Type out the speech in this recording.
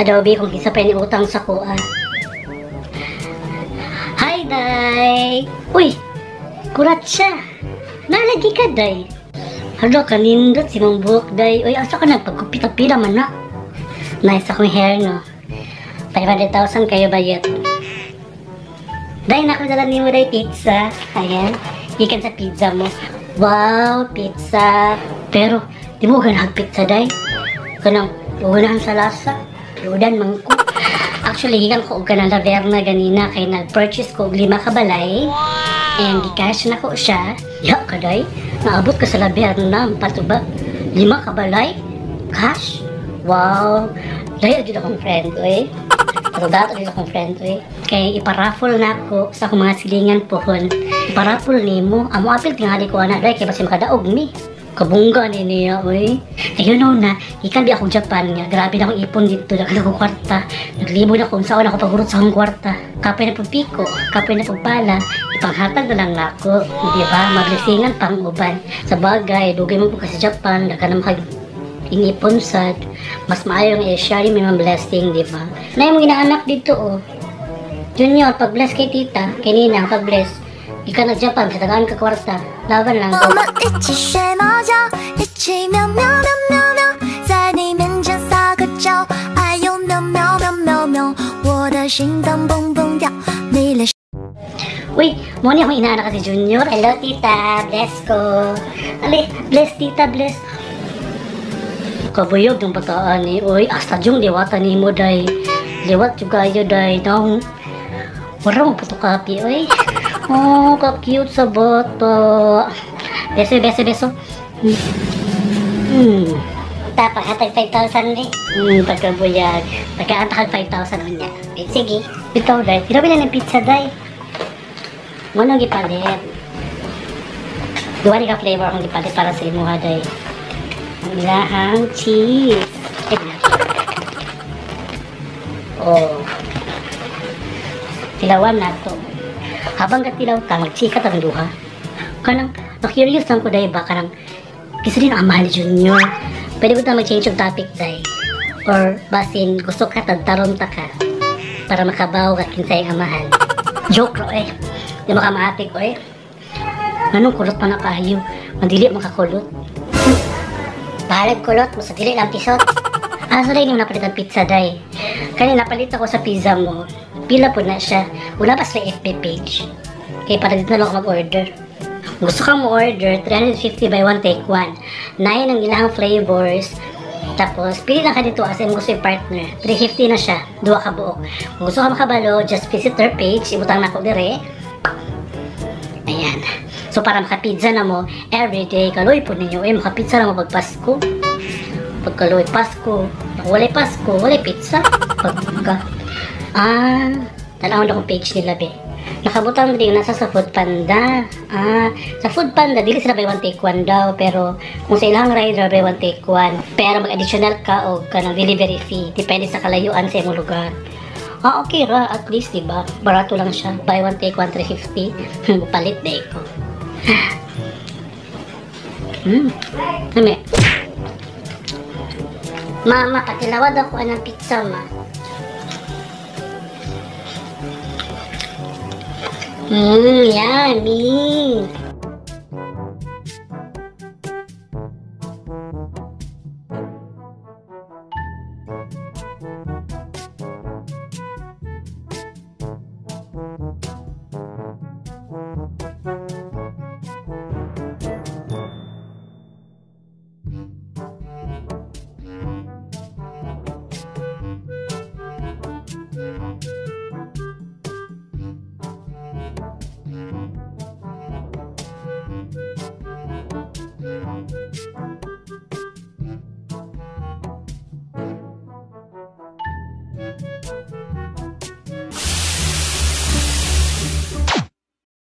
Adobe kung kinsa pa ni utang sa kuha. Hi, Day! Uy! Kurat siya! Nalagi ka, Day! Hala, kanindot si mong buhok, Day. Uy, asa ka nagpagkupit-pila man na? Nice akong hair, no? 500,000 kayo bayot. Day, nakadala ni mo, Day, pizza. Ayan. Ikan sa pizza mo. Wow, pizza. Pero, di mo ganahag pizza, Day. Kanang, unahan sa lasa. Ludan, mangko. Actually, higang ko og kanang Laverna ganina kay nag-purchase ko og 5 ka balay. And gi-cash na ko siya. Ya ka, Day. Naabot ka sa Laverna, patuba. 5 ka balay. Cash. Wow. Day, adyo akong friend, oy. Patudato dito akong friend, oy. Kay iparaffle na ako sa akong mga silingan pohon. Iparaffle nimo. Amo apil tingali ko ana, Day, kay basi makadaog mi. Kabungga ni niya, oy. Ayun no na, ikan di akong Japan nga. Grabe na akong ipon dito. Daghan akong kwarta. Naglibog na ko. Unsaon ako pagurot sa akong kwarta. Kapoy na pong piko, kapoy na pong pala. Ipanghatag na lang nako. Di ba? Mablesingan pang uban. Sa bagay, dugay mo po ka sa Japan. Daghan na makag inipon sad. Mas maayo nga i-share may mga blessing, di ba? Nay mong inaanak dito, oh. Junior, pag-bless kay tita, kay Nina, pag-bless. Ika na Japan, sa tagaan ka kwarta. Laban lang. 我们一起睡猫觉，一起喵喵喵喵喵，在你面前撒个娇，哎呦喵喵喵喵喵，我的心脏砰砰跳，你连。 Uy, mo ni akong inaanak si Junior. Hello, tita. Bless ko. Ali, bless, tita, bless. Kabuyog ng bataan ni. Uy, asta jung liwatan ni mo, day. Liwat juga ayo, day. Naong, wala mo puto kapi, uy. Oh, ka-cute sa bata. Beso, beso, beso. Tapos, hatag 5,000 ni. Pagkabuyag. Pagkaantakag 5,000 unya. Eh, sige. Bitaw, day. Tirabi na ng pizza, day. Ano gipalit? Duha ni ka flavor akong gipalit para sa imuha, day. Ang ilahang cheese. Ay, oh. Tilawan na to. Habang katilaw ta, magchika tang duha. Kanang, na-curious lang ko, day, ba? Kanang, kisa din ang mahal ni Junior. Pwede ko ta mag-change of topic, day. Or, basin, gusto ka, tagtaron ta ka. Para makabaw ka kinsay ang amahan. Joke ro eh. Di makamaatik ko eh. Anong kulot pa na kayo? Mandili makakulot. Bahalag kulot, basta dili lang pisot. Ah, so day, hindi mo napalit ang pizza, day. Kani napalit ako sa pizza mo. Pila po na siya. Wala pa sa FB page. Kaya para dito na lang ako mag-order. Gusto kang mo-order, 350 by 1 take 1. 9 ang ilang flavors. Tapos, pili lang ka dito as in gusto yung partner. 350 na siya. Duha ka buok. Kung gusto ka makabalo, just visit their page. Ibutang na ko dire. Ayan. So, para makapizza na mo, everyday, kaloy po ninyo. Eh, makapizza na mo pag Pasko. Pagkaloy, Pasko. Pag walay Pasko, walay pizza. Pagka. Ah, tanaw na akong page nila, be. Nakabutang din nasa sa Food Panda. Ah, sa Food Panda, dili sila buy one take one daw. Pero, kung sa ilang rider, buy one take one. Pero mag-additional ka o kanang delivery fee. Depende sa kalayuan sa imong lugar. Ah, okay ra. At least, diba? Barato lang siya. Buy one take one, 350. Palit na ko. Lami. Mama, patilawad ako ng pizza, ma. Yummy.